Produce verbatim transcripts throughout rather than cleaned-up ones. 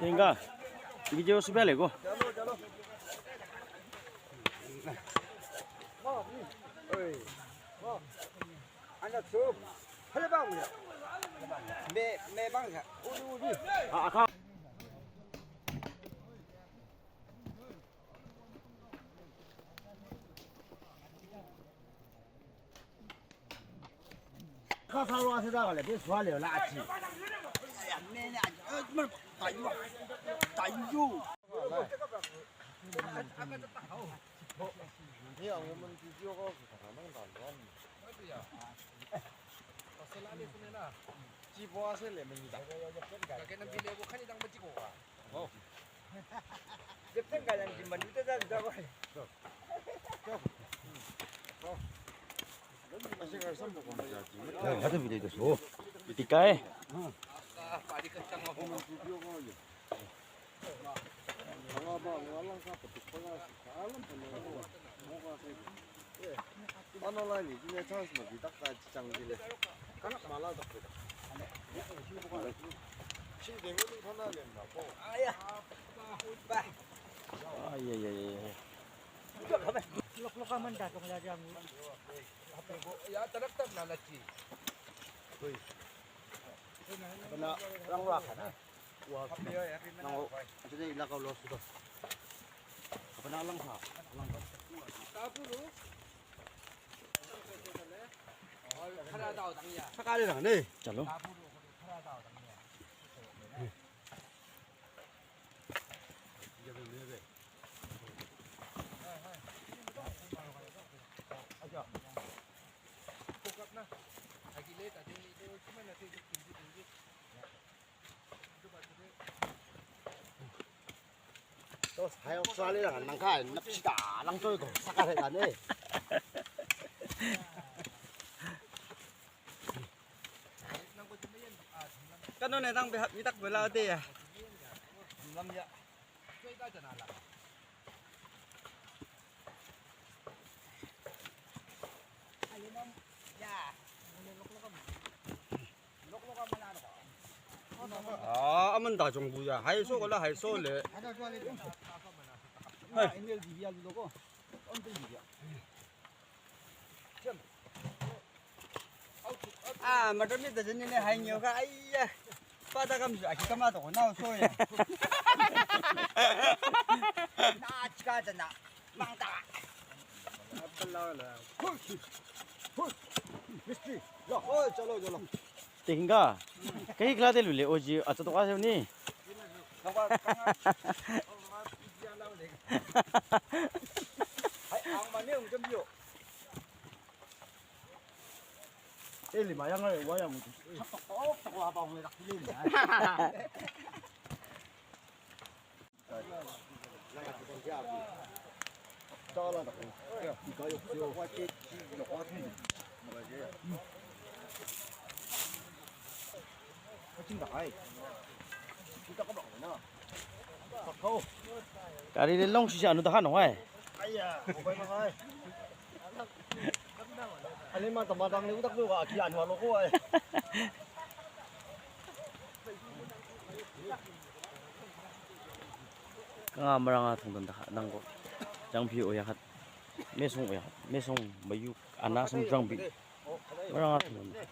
Tenga, video sibya leko. Kasa ruwa se daga le, be suwa le la achi. Hadi video itu so. Tikai. Ay, ay, ay, ay. Lok, lok, aman dah, kong ya, ya, ya, tarak, tarak, nana, chi. Kena rang rang kana. Wa. Nang o. Ante de ilaka lo sudo. Apana lang sa, lang sa. Sakale lang ne. Chalo. To, hai, sali lang, nang kai, nak chita, lang toy ko, sakale lang ne. Kano ne tang be, mi tak bela de ya. Lam ya. Ah, aman ta chong bu ya. Hai so ko la, hai so le. Hai. Ah, madam ni tajani ne hai nyo ka, aiya. Pada kam ju, aki kama to, na so ya. Na chika jana, mang ta. Apala la. Mistri, yo, oh, chalo, chalo. Tinga. Kahi kla de lule, oji, acha to ka se ni. Hai, ang mane, ung jam yo. Eh, lima yang, eh, wa yang. Tok, tok, tok, wa bang, eh, tak pilih ni, eh. Kari le long sisi anu tahan oi. Ani ma tama dang ni utak tu ka aki anu alo ko ai. Kanga müranga thongtan ta nang ko. Jangphi oya khat. Mesong oya khat. Mesong mayu ana sum jangphi. Müranga thongtan ta.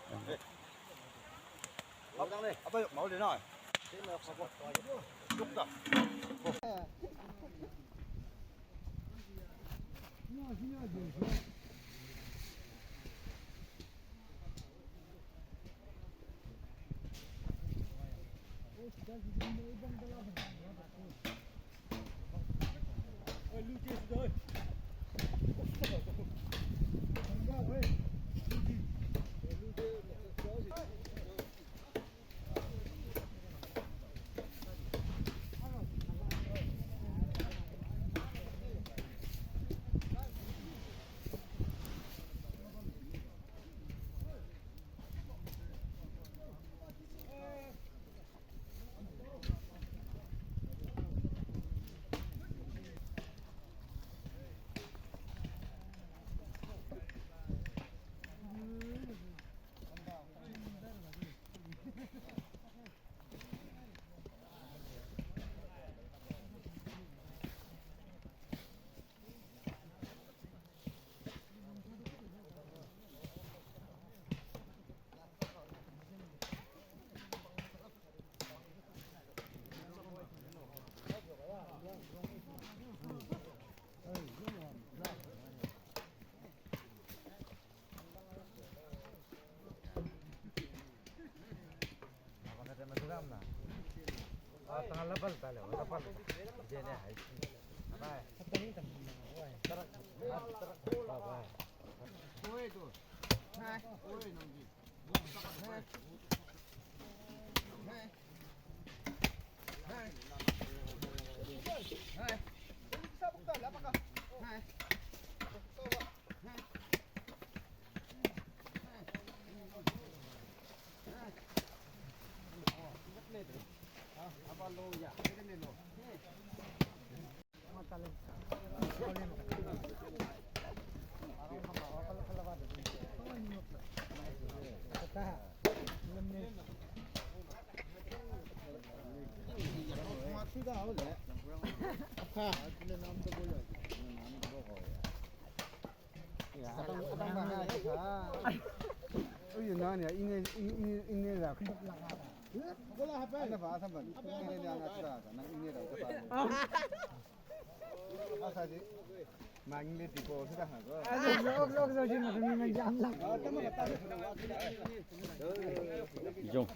Jong.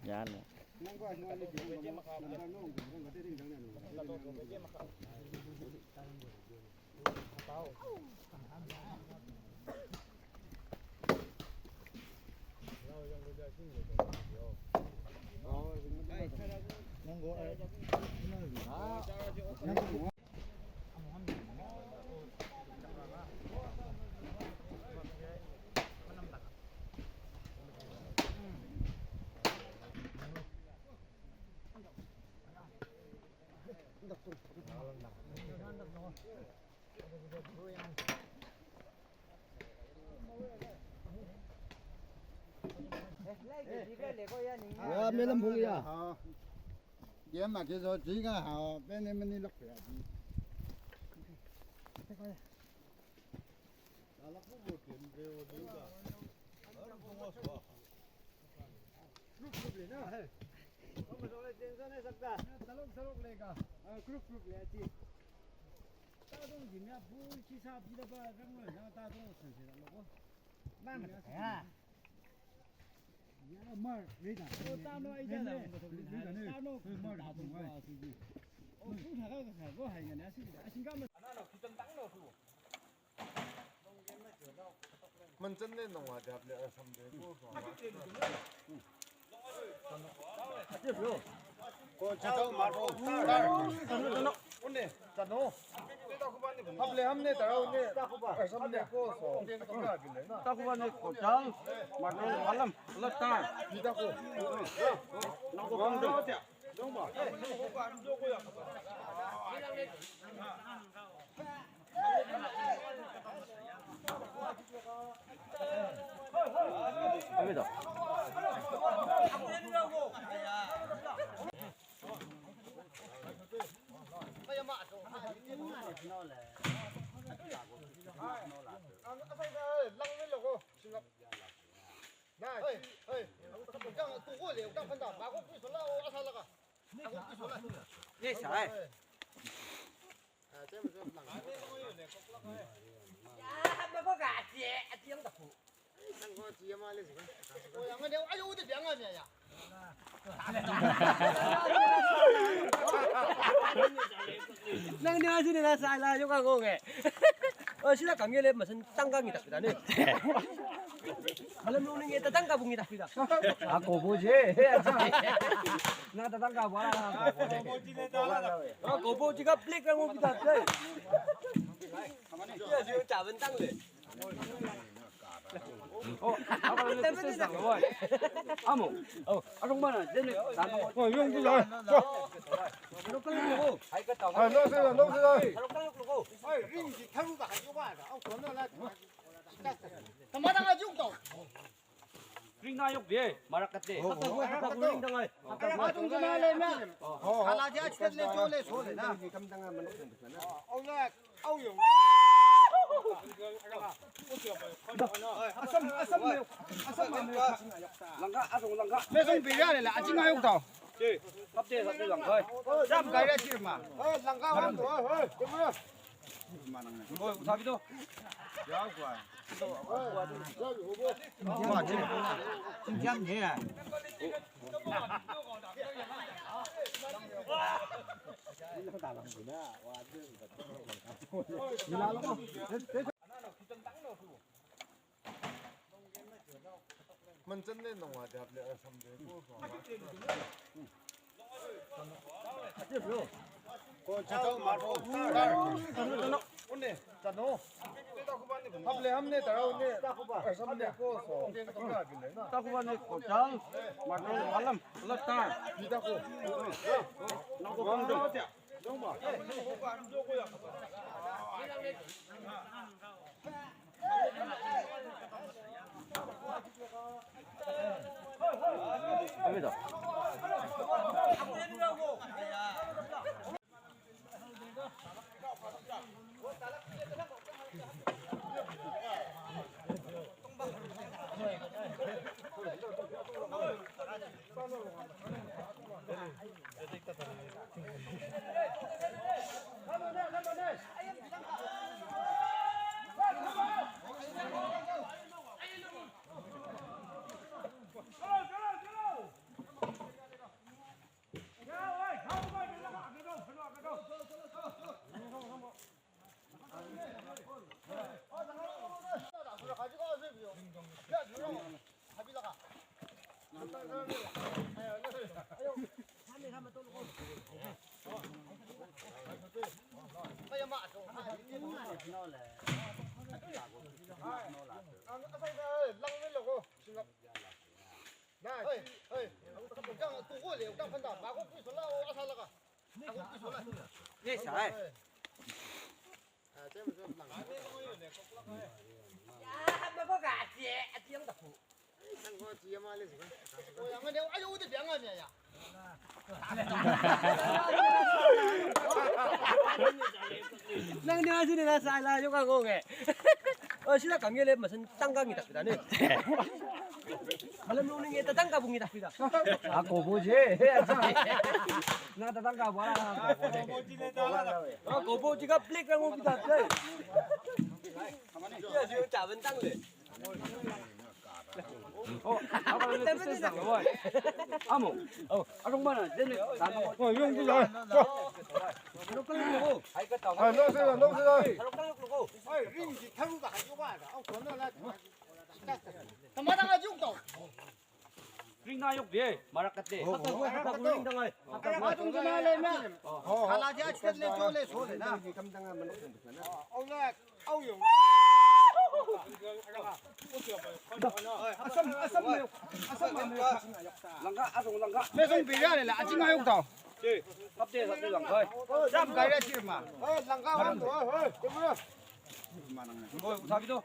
Yan. Wa melam bhung ya. Ha. Dia ma ke zo ji ga ha, pe ne mani lok ya ji. Group group le na. Kama sole tension hai sakta. Talok talok le ka. Ah, group group le aji. Ta dong ji na bu chi sa ji da ba rang le na ta dong san se da lo ko. Nang na ka ya. Ya mar re da. O ta no ai ja la. Re da ne. Ta no mar da dong ai. O bu tha ka ka ko hai ga na si da. Asin ka ma. Ana no kitan tang no su. München ne nung wa dap le asam de ko. Ko chachao ma ko. Une, chano. Hap le ham ne tarao ne. Asam ne ko so. Takuba ne ko chang. Ma ko alam. La ta. Ni ta ko. Na ko kam do. Nang ni asin na sa la yung ako nge. O sila kami le masan tangka ngita kita ni. Malam nung ni ngita tangka bu ngita kita. Ako bu je. Na ta tangka bu. Ako bu je ka plik ang kita. Ya si ta bentang le. Oh, apa le tu sang boy. Amo. Oh, arong mana? Dene. Oh, yung tu lah. Lokal ko. Hai ka ta. Ah, no se, no se. Lokal ko. Ai, ring ji tharu ba ha yo ba. Au ko na la. Tama ta ga juk to. Ring na yok de, marak kate. Oh, oh. Ring dangai. Ma tung jana le na. Kala ja chit le jo le so le na. Au la, au yo. Asam, asam le. Asam le. Langka, asong langka. Me song bi ya le la, ajing ayok tao. Kap de, kap de langka. Ram gai ra chir ma. Langka wan to. Boy, utha bi to. Nang dia sini lah salah juga kong eh. Oh, sila kami le masan tangga ngita kita ni. Malam nuni ngita tangga bu ngita kita. Ako bu je. Na tangga bu. Ako bu je ka plek nang kita. Ya, sila caben tang le. Oh, ako le sesang boy. Amo. Oh, ako mana? Dene. Oh, yung dila. Ay, no se, no se. Ay, ring di tharu ba hayo ba. Au kono la. Tamada nga jung to. Ring na yok de, marakate. Hata ko, hata ko ring dangai. Hata ko ring dangai. Hala ja chit le jo le so le na. Au la, au yung. Asam, asam me. Asam me. Langga, asong langga. Me song biya le la, ajing ayok tao. Kapte, kapte langga. Jam gaya chirma. Langga wan to. Oh, sabi to.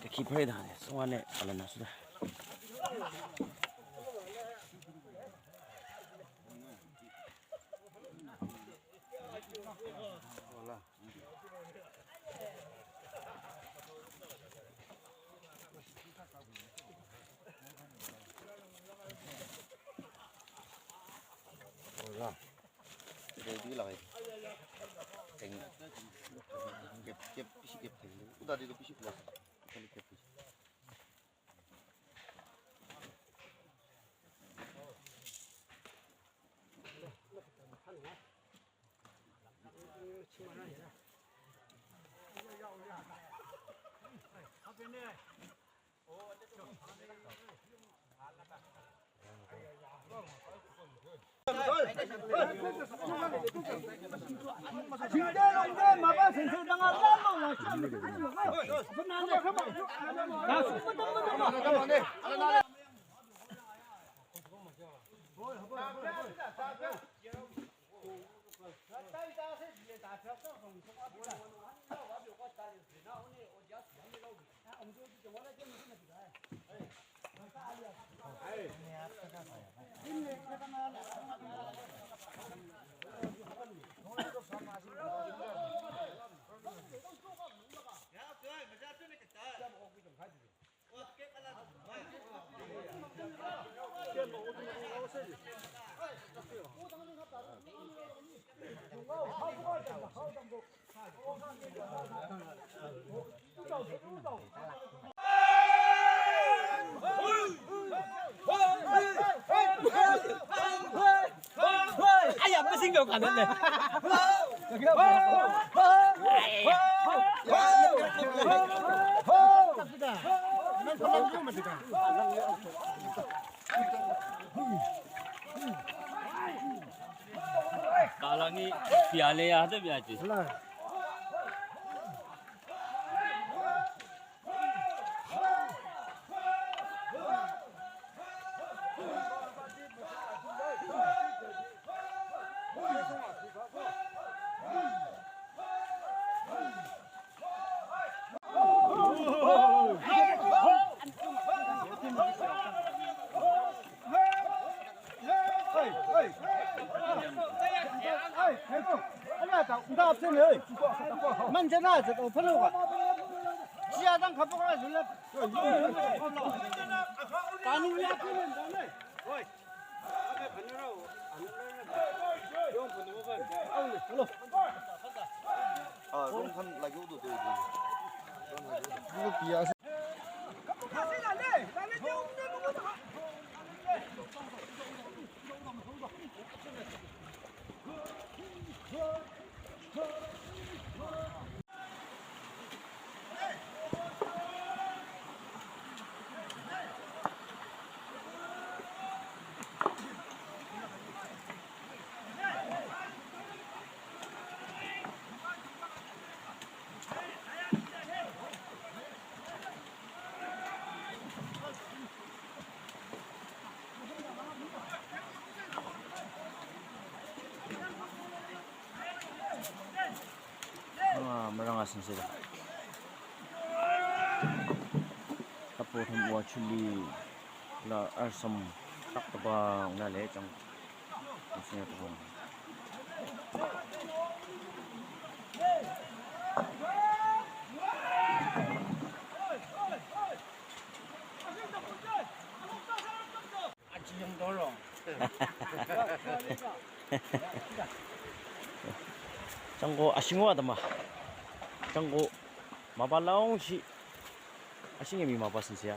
Te ki pray da ne, so ne, ala na su da. Hola. Ready lang eh. Teng. Kep, kep, pisi kep teng. Udah di pisi plus. Kali kep pisi. 哎呀，不行，有可能的。哎呀。 Kalangi piale ya de biaji. Ah, mürang asing sila. Tapo tham wa chuli la arsam tak taba ngale chang. Asing ya taba. Changko ashingo atama. Changko mapalong shi ashinge mi mapa sinsia.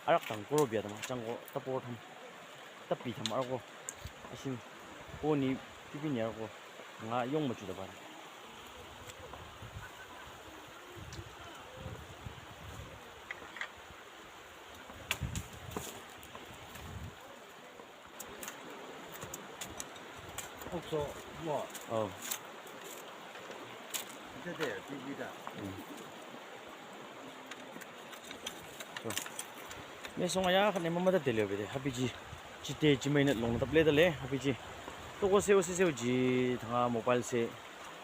Arak tang koro bia atama. Changko tapo tham. Tapi tham arko. Ashing. Ko ni pipi ni arko. Nga yong machu dabar. Okso, mo. Oh. Ite de, T V da. Hmm. So. Mesong aya khane mama da delio bede. Happy ji. Chite chimai na long da play da le. Happy ji. To ko se o se se o ji thanga mobile se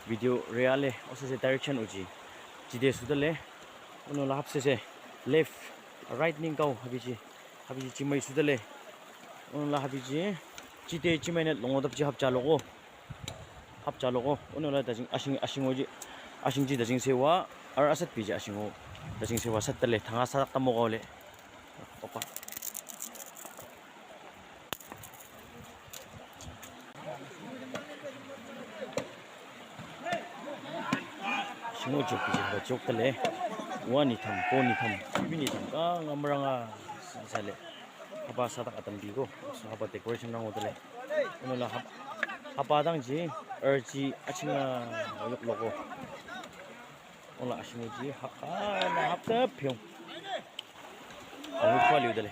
video real le. O se se direction o ji. Chite su da le. Uno la hap se se. Left. Right ning kau happy ji. Happy ji chimai su da le. Uno la happy ji. Chite chimai na long da ji hap cha lo ko. Hap cha lo ko. Uno la da jing ashing ashing o ji. Ashing ji da jing se wa. Ar asat pi ji ashing o. Da jing se wa sat da le. Thanga sa ta mo ko le. Opa. Shingo chok piji ba chok tale. Wa ni tham, po ni tham, chibi ni tham. Ka nga mranga sale. Haba satak atam bi ko. So haba decoration rang tale. Uno la hab-, haba dang ji, er ji, achinga yok loko. Ola ashingo ji, haba na hab ta pyong. Alu kwa liu tale.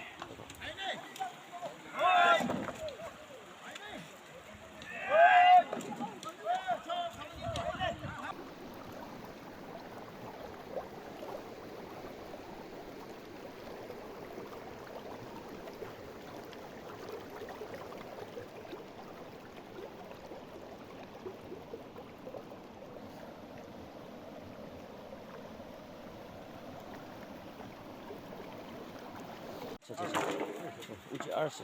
Cha, cha, cha. Uji arsa,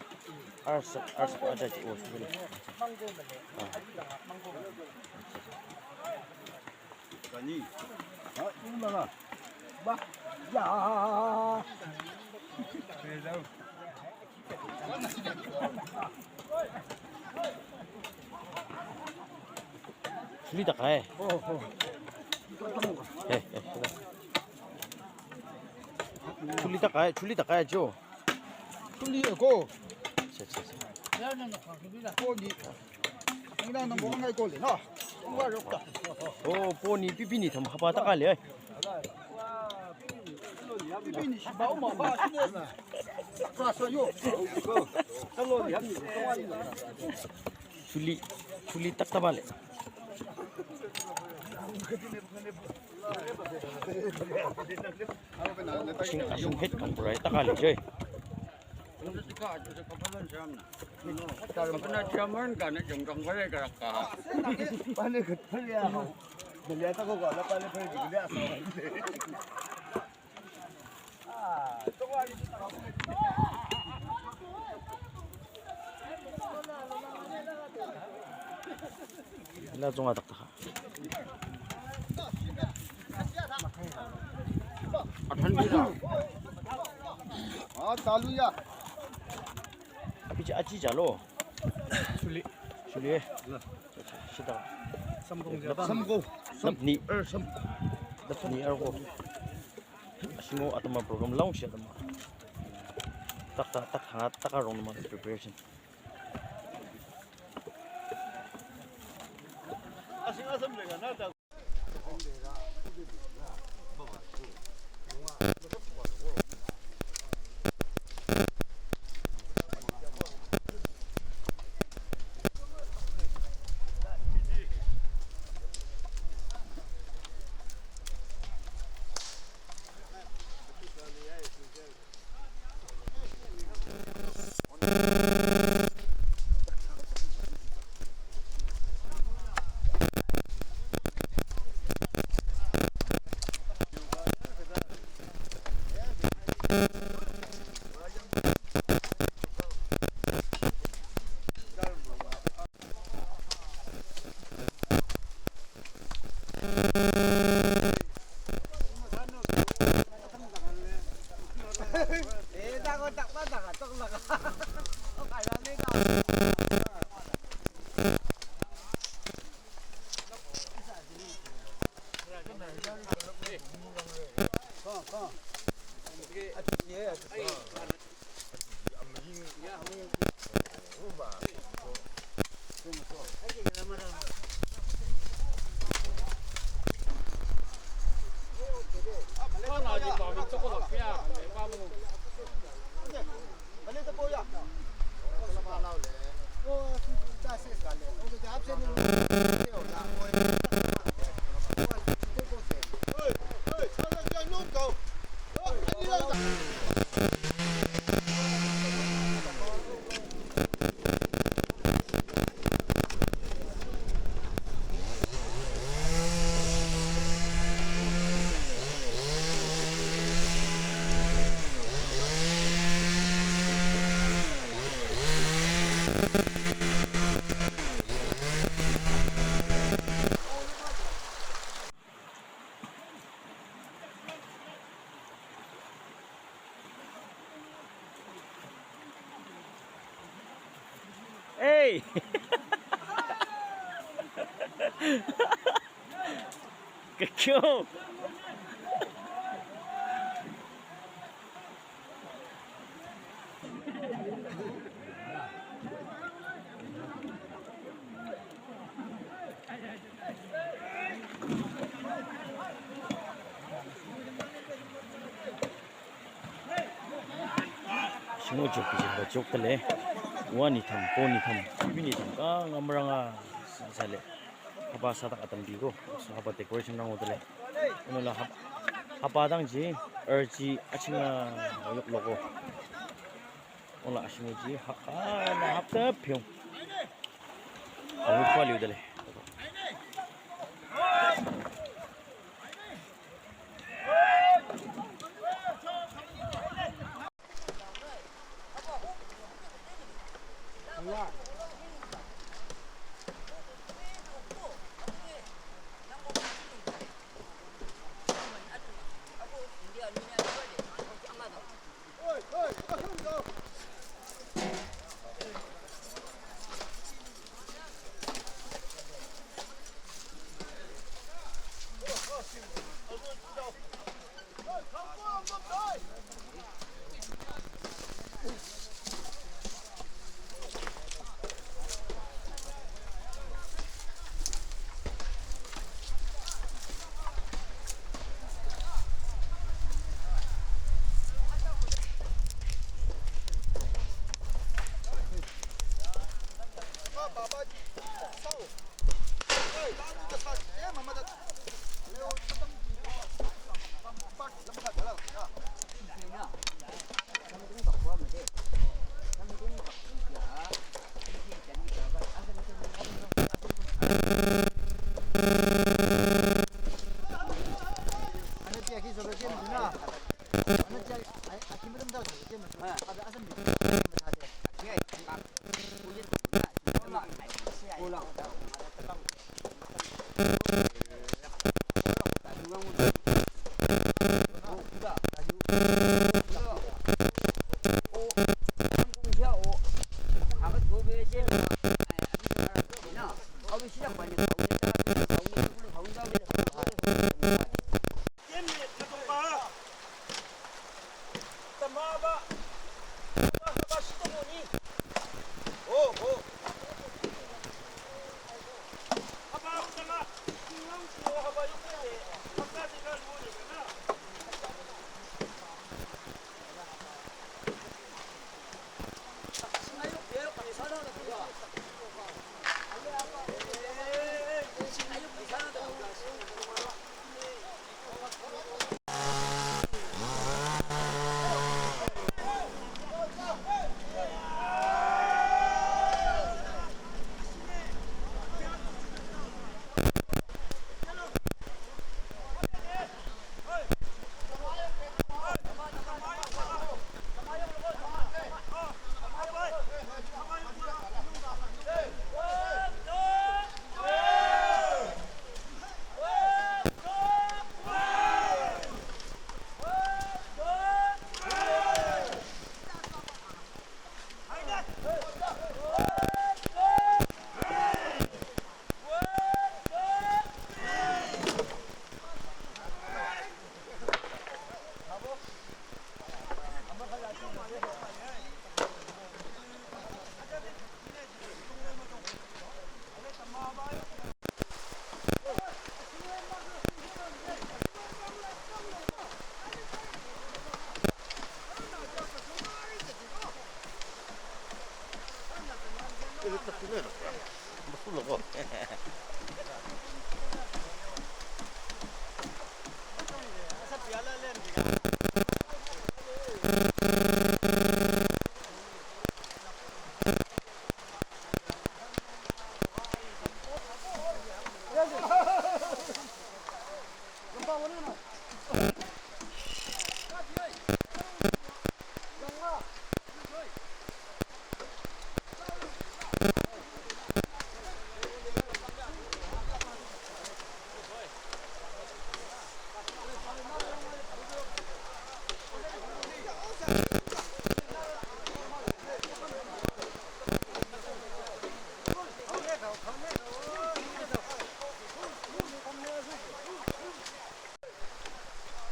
arsa, arsa, aja ji, oh, sibili. Ah. Tani. Ah, ini mana? Bah, ya. Chuli takai. Hey, hey, hey. Chuli takai, chuli takai jo. Chuli ko. Che, che, che. Ko ni. Ina nang bo ngai ko le na. Wa ro ka. Oh, po ni pipi ni tham hapa takai le. Pipi ni shi ba ma ba shi ne. Ka sa yo. Chuli, chuli tak tabale. Asing, asing het kan purai takale joi. Kapana chairman ka na jong jong bare ka ka. Pane ka thale ya. Dale ta ko ka la pane pane ka ya. Ila zong atak taka. Athan bila. Ah, talu ya. Abi cha achi chalo. Chuli. Chuli. Sita. Samkong ja. Samkong. Samni. Er sam. Dapni er ko. Asimo atama program launch atama. Tak tak tak hangat tak arong nama preparation. Hey! Kakyo! Shimo jok jok jok tale. Wa ni tham, po ni tham, bi ni tham, ka ngamranga sale. Haba sadak atam biko, so haba decoration nang otele. Ano la hab-, haba dang ji, er ji, achinga yok loko. Ola ashingo ji, ha, ah, na hapta pyong. Awu kwa liu dale.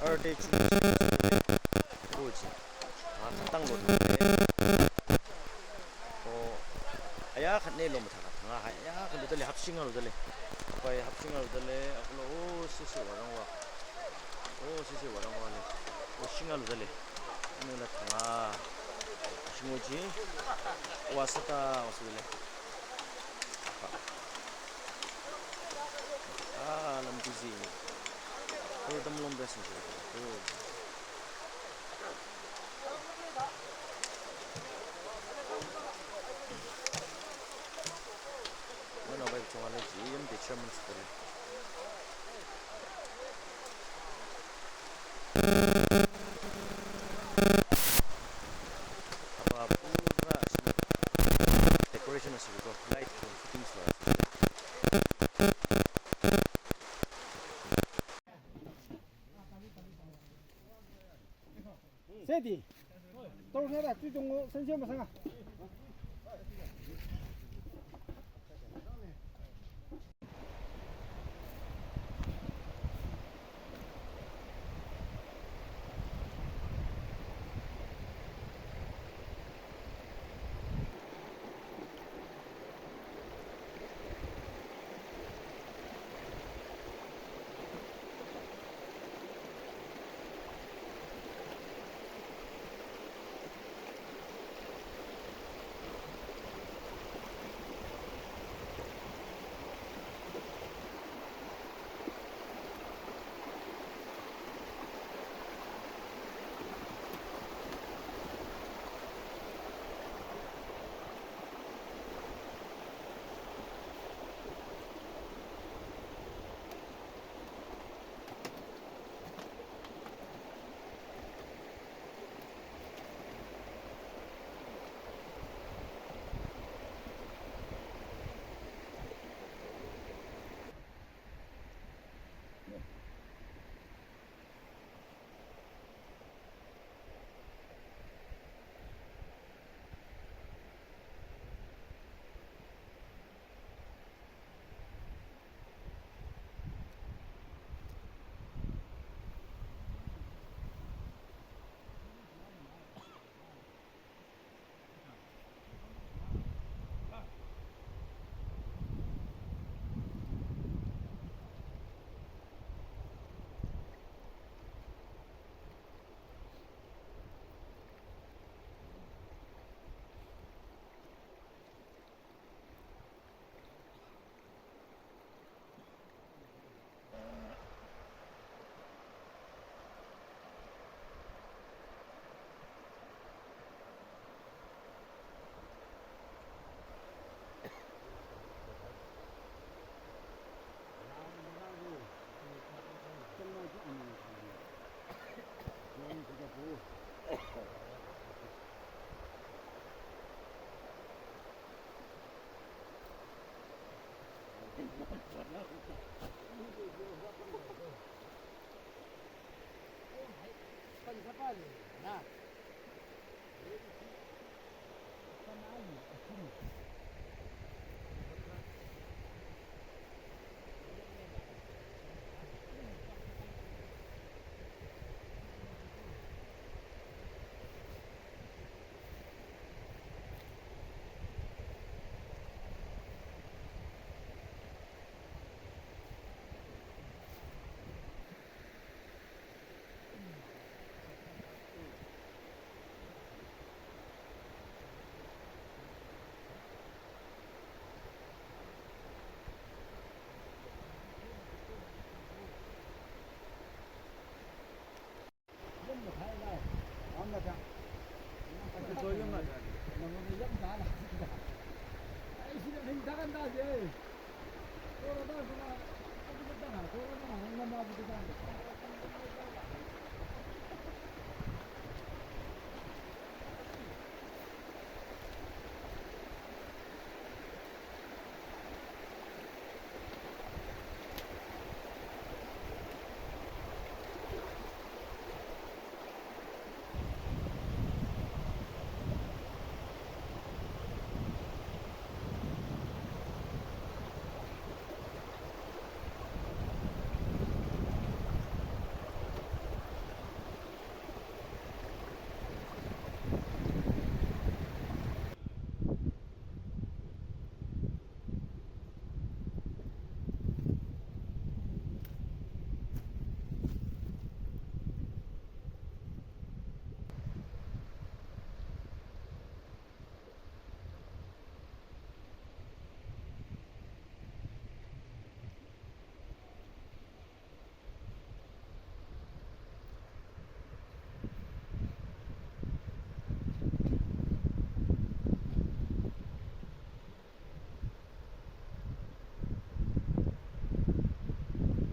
Arüh te chu, kuchi, ah, khatang lo thang le. O, aya khat ne lo müthaka thanga, aya khat lo thale, hapshinga lo thale. Pai hapshinga lo thale, akulo, o, sisi warang wa. O, sisi warang wa le. O, shinga lo thale. Anu la thanga. Shingo chi. Wa sata, wa sule. Ah, lam busy. Ko tam long best ni. Mana bai chong ale ji, yam de chairman sipuri. Aba pura asile decoration asile ko light ko fittings la asile. Seti. Tong nera tu tong sen sio masanga.